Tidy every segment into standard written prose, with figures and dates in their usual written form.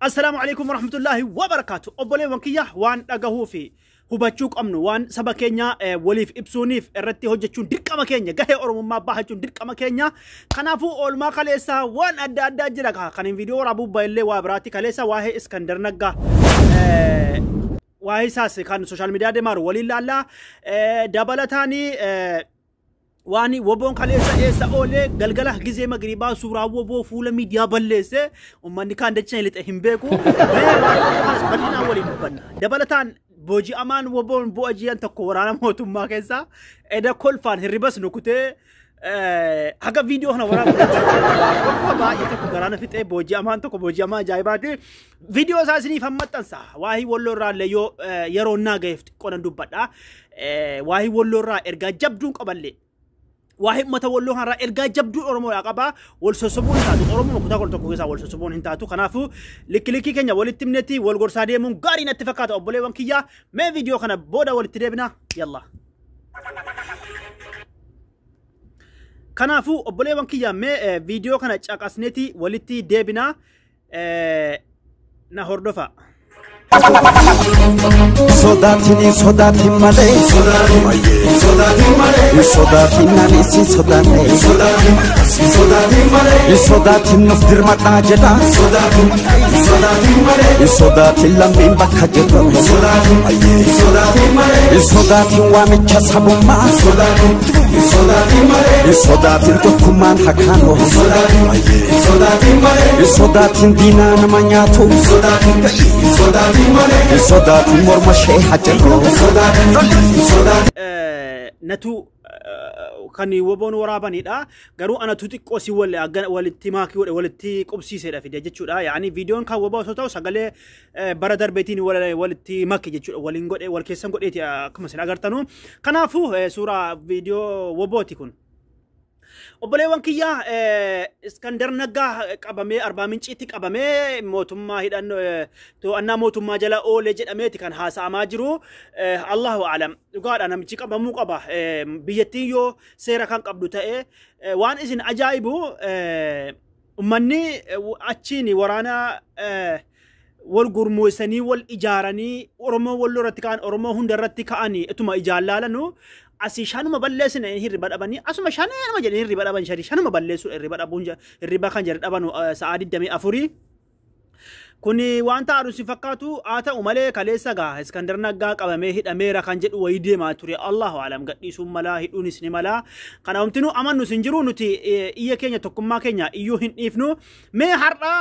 Assalaamu alaikum warahmatullaahi wabarakaatu. Obboleewwan kiyya, waan dhagahuu fi hubachuu qabnu, waan saba keenya waliif ibsuuniif irratti hojjechuun dirqama keenya, gahee Oromummaa bahachuun dirqama keenya. Kanaafuu oolmaa kaleessaa waan adda addaa jira. Kan hin viidiyoo waraabuu baay'illee waa biraatti kaleessa waa'ee Iskandar Naggaa, waa'ee isaas kan social media deemaaru waliin laallaa. Dabalataanii waan woboon kaleessa eessa oolee, galgala gizee magriibaa suuraa woboo fuula miidiyaa balleesse, uummanni kaan dachaa lixe hin beeku. Mee waa'ee woboo kanas bal'inaan waliin dubbanna. Dabalataan booji'amaan woboon bu'a ji'an tokko waraana mootummaa keessaa eda kolfaan hirribas nu kutee haga viidiyoo kana waraabu jechuudha. Baay'ee tokko garaana fixee, booji'amaan tokko booji'amaa ajaa'ibaati. Viidiyoo isaa isiniif maxxansa. Waa'ee Walloo irraa illee yoo yeroo naa ga'eef xiqqoo nan dubbadha. Waa'ee Walloo irraa ergaa jabduun qaballee, waa'ee uummata Walloo kanarraa ergaa jabduun Oromoodhaa qaba. Wal sossobuun hin taatu. Oromoo kutaa 11 keessaa wal sossobuun hin taatu. Kanaafuu likki likkii keenya walitti himnetti wal gorsaa deemuun gaarii natti fakkaata, obboleewwan kiyya. Mee viidiyoo kana booda walitti deebina. Yalla. Kanaafuu obboleewwan kiyya, mee viidiyoo kana caqasneeti walitti deebina. Na hordofa. Sodaatin sodaatin malee, sodaatin ani si sodaanne, sodaatin nuuf dirmadhaa jedha, sodaatin lammiin bakka jirru, sodaatin waamicha sabummaa, sodaatin tokkummaan hakaanu, sodaatin diinaa nama nyaatu, sodaatin morma ishee hajallu. Natu kan woboon waraabanidha. Garuu anatu xiqqoo si walitti maakii godhe, walitti qubsiisedha fide jechuudha. Yaani viidiyoon kan woboo osoo ta'u sagalee bara darbeetiin walitti maki jechuudha. Waliin godhe, wal keessan godheeti akkuma isin agartanu. Kanaafuu suuraa viidiyoo wobooti kun. Obboleewwan kiyya, Iskandar Naggaa qabamee, Arbaa Minciitti qabamee, mootummaa hidhannoo to'annaa mootummaa jala oolee jedhameeti kan haasa'amaa jiru. Allahu alam, dhugaadha, namichi qabamuu qaba. Biyyattiin yoo seera kan qabdu ta'e, waan isin ajaa'ibu uummanni achiin waraana wal gurmuusanii wal ijaaranii Oromoo Walloo irratti ka'an, Oromoo hunda irratti ka'anii ituma ijaan laalanu, asii shanuma balleessina hirriba dhabanii, asuma shanuma jedhanii hirriba dhaban, shari shanuma balleessuudha hirriba dhabuun, hirriba kan jedhe dhabanu sa'aa 24. Kuni waan ta'aadhu si fakkaatu. Haa ta'u malee kaleessa gaa Iskandar Naggaa qabamee hidhameera kan jedhu wayii deemaa ture. Allahu alam, gadhiisuun malaa, hidhuunis ni malaa. Kana homtinuu amannu sin jiru, nuti iyya keenya, tokkummaa keenya iyyuu hin dhiifnu. Mee har'a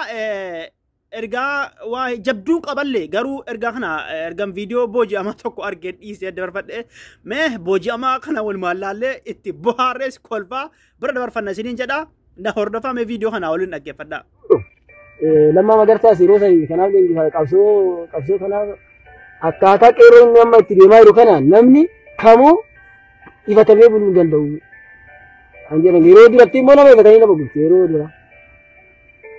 ergaa waa jabduu qaballee, garuu ergaa kana ergan viidiyoo booji'amaa tokko argee dhiisee dabarfadhe. Mee booji'amaa kana walumaan laallee itti bohaarrees kolfaa bira dabarfanna isiniin jedha. Na hordofaa, mee viidiyoo kana waliin dhaggeeffadhaa. Lammaa Magarsaas yeroo sani kanaaf leenjisaa qabsoo kanaaf akkaataa qeerroo inni amma itti deemaa jiru kana namni kamuu ifatamee buluu hin danda'u. Kan jedhan yeroo duratti immoo nama ifatanii nama bulchu, yeroo dura.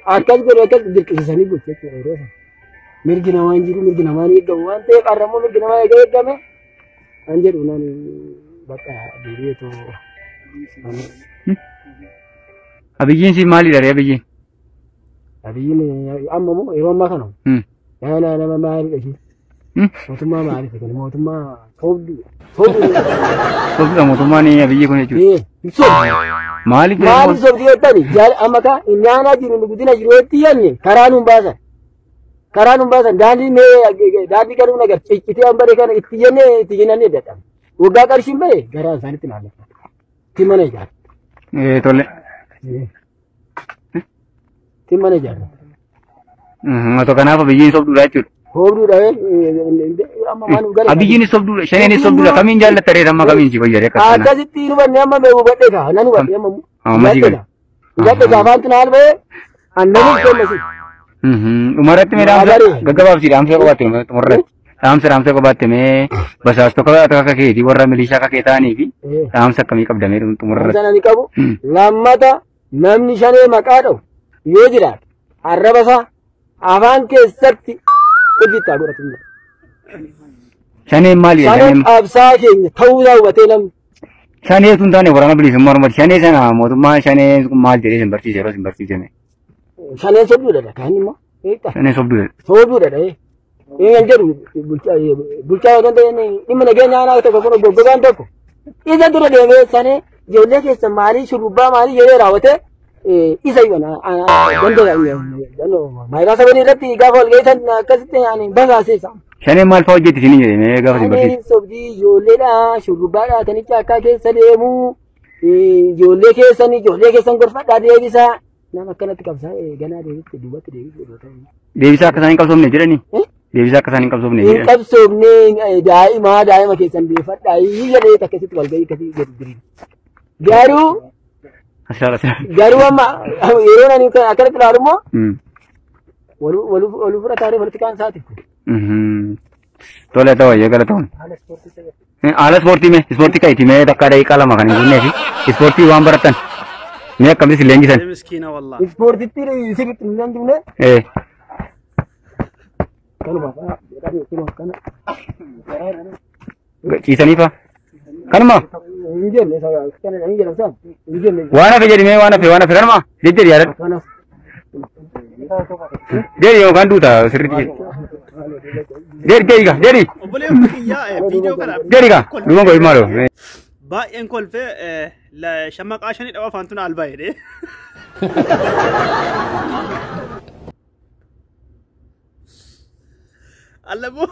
Akkas godhu, akkas dirqisiisanii bulchu jechuudha yeroo sana. Mirgi namaa hin jiru, mirgi namaa hin eegamu waan ta'eef, har'a immoo mirgi namaa eega eegame kan jedhu naan bakka deebi'eetoo. Abiyyiin si maalidha ree abiyyiin? Abiyyiin amma moo yeroo ammaa kana? Nama nama maalidha ishee? Mootummaa maaliif kan mootummaa soobduu? Soobduu. Sobduudha mootummaan Abiyyi kun jechuudha. Ee, soobduu. Maaliif? Maaliif soobduu jettani? Jaal amma ka inni aanaa jiru nu guddina jiru jetti yanne karaa nuun baasan. Karaa nuun baasan, daandii mee daandii garuu nagar ciccitee hambare kana itti jennee itti jennee dadhabe. Waggaa qarshiin bahe garaan isaanitti naannessa. Itti mana ijaara. Ee, tole. Itti mana ijaara. Otoo kanaaf Abiyyiin sobduudha jechuudha. Soobduudha amma maal nu gale. Abiyyiin sobduudha, shaneenis sobduudha. Kamiin jaallatta ree amma, kamiin si fayyade akka kana? Akkasitti nu hubanne, amma mee hubadhe kaa, nan hubadhe amma. Amma si gale. Hubadhe kaa, afaantu naal ba'ee annanis kenna si. Dhumarratti mee dhaamsa gaggabaabsi dhaamsa qabaatte, dhumarratti. Dhaamsa qabaatte, mee basaastota akka keetii warra milishaa akka kee ta'anii fi dhaamsa akkamii qabda mee dhumarratti? Dhaamsa nani qabu, lammata namni shanee maqaa dha'u yoo jiraate arraba isaa afaan keessatti qulfittaa godhatu. Shaneen maalidha? Shaneen qabsaa keenya ta'uu isaa hubatee namni. Shanee tun taane Waraana Bilisummaa Oromooti. Shanee sana mootummaan shanee maal jedhee isin barsiise yeroo isin barsiise? Shaneen sobduudha kaan immoo. Beektaa? Shaneen sobduudha. Sobuudha dha'ee. Inni kan jedhu bulchaa yoo danda'e dhimma nageenya aanaa tokko kun goggogaan tokko. Isa dura deemee sanee ijoollee keessa maalii shurrubbaa maalii jedhee raawwatee isa danda'e maayiraa sabanii irratti gaafa wal ga'isan akkasitti basaasee isa. Shaneen maal fa'aa hojjetti isinii jedhe mee gaafa isin barsiisu? Shaneen sobdii ijoolleedha shurrubbaadha kanicha akka keessa deemu ijoollee keessan ijoollee keessan gorfadhaa deebisaa. Nama akkanatti qabsaa ganaa deebitti duubatti deebisuu. Deebisaa akka isaan hin qabsoofne jedhanii? Deebisaa akka isaan hin qabsoofne Hin jedhan. qabsoofne daa'ima keessan deeffadhaa jedhee akkasitti walgahii akkasii gadi diriira. Garuu Asiraadha asiraadha. garuu amma yeroo ani akkanatti ilaalu immoo waluu fudhataaree politikaan isaati. Tole ta'u eeyyee galatoon. Haala ispoortii mee ispoortii ka'itii mee takka daqiiqaa 2 kan hin guunnee fi ispoortii waan barattan mee akkamitti leenjisan? Miskiina wallah. Ispoortitti sirriitti hin dandeenye. Kanuma kana. Ciisanii fa'a. Kanuma Hin jenne kana hin jedhamu isaan hin jenne. waan hafe jedhi mee waan hafe waan hafe kanuma jejjedhi yaadadhu. Kanaaf. Jedhi yookaan duuta sirriitti jedhi. Jedhi jedhi gaa jedhi Obboleewwan kiyyaa viidiyoo kana jedhi gaa dhuma godhi maaloo. Baay'een kolfee shammaqaa shanii dhawaa afaan tun albaa jedhee. Allaboo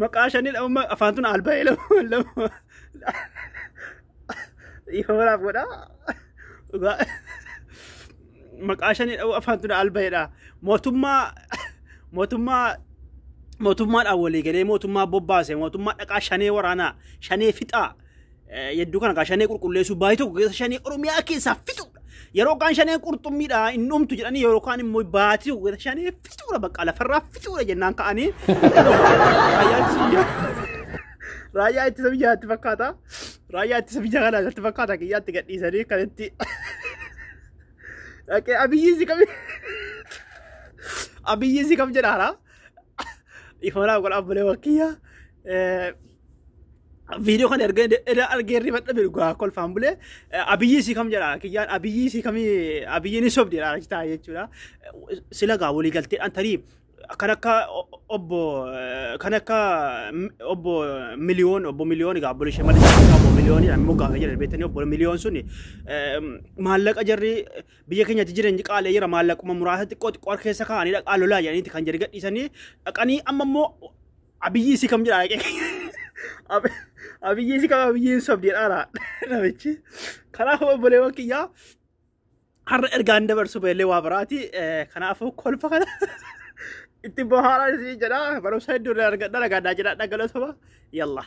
maqaa shanii dhawaa afaan tun albaa jedhee lama ifa baraaf godhaa. Maqaa shanii dhawaa afaan tun albaa jedha. Mootummaa mootummaa mootummaadhaan walii galee mootummaa bobbaase mootummaa dhaqaa shanee waraanaa shanee fixaa yedduu kana shanee qulqulleessuu baay'ee tokko keessa shanee Oromiyaa keessaa fixuudha. Yeroo kaan shanee qurxummiidha hin dhumtu jedhanii yeroo kaan immoo baatii tokko keessa shanee fixuudha bakka lafarraa fixuudha jennaan ka'anii raayyaa ittisa biyyaatti fakkaata. Raayyaa ittisa biyya kanaa natti fakkaata kiyyaatti gadhiisanii kanatti dhaqee abiyyi si kam abiyyi si kam jedhaara. Ifoonaa godha abbolee wakkiyyaa. Viidiyoo kana erga argee rifadha dhugaa kolfaan bulee abiyyi si kam jedha kiyyaan abiyyi si kamii abiyyi ni sobdi jedha ta'a jechuudha. Sila gaa walii galteedhaan tarii kan akka obbo kan akka obbo miliyoon obbo miliyoon egaa obbo Shimallis obbo miliyoon immoo gaafa jedhan beektanii obbo miliyoon suni maallaqa jarri biyya keenyatti jireenya qaalee jira maallaquma muraasa xiqqoo xiqqoo keessa kaa'anii dhaqaa lolaa jedhaniiti kan jarri gadhiisanii dhaqanii amma immoo abiyyi si kam jedha abiyyi si kam abiyyi hin sobdi jedhaara namichi. Kanaafuu obboleewwan kiyyaa har'a ergaan dabarsu beellee waa biraati. Kanaafuu kolfa kana itti bohaaraa isin jedha barumsa hedduu irraa argadha dhagaadhaa jedha dhagalootuma yalla.